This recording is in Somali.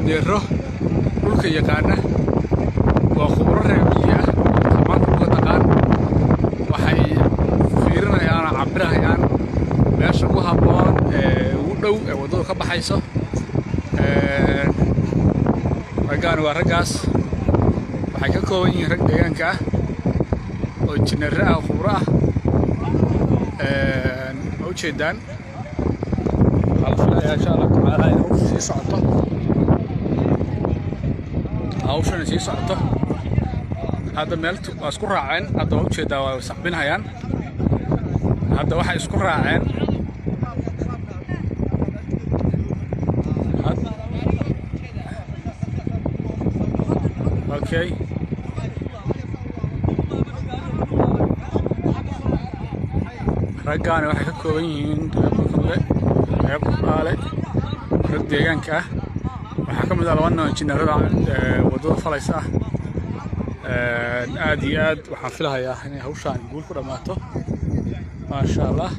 Injineero dhulka yaqaana, waa khubro reer miyi ah, tilmaanta dhulka taqaan. Waxay fiirinayaan oo cabirahayaan meesha ugu habboon ee ugu dhow ee waddadu ka baxayso. Raggaani waa raggaas. Waxay ka kooban yihiin rag deegaanka ah oo injineero ah oo khubro ah. Ma ujeedaan? Waxaa la filayaa, insha Allahu tacaala, in hawshu sii socoto, hawshana sii socoto. Hadda meel waa isku raaceen. Hadda waa ujeedaa, waa sacbinhayaan. Hadda waxay isku raaceen. Okay, raggaani waxay ka kooban yihiin reer Buurkable, reer Kudhaale, rag deegaanka ah. Waxaa ka mid ah laba nin oo injineerada waddada falaysa ah. Aad iyo aad waxaan filahayaa inay hawshaan guul ku dhammaato, maasha Allah.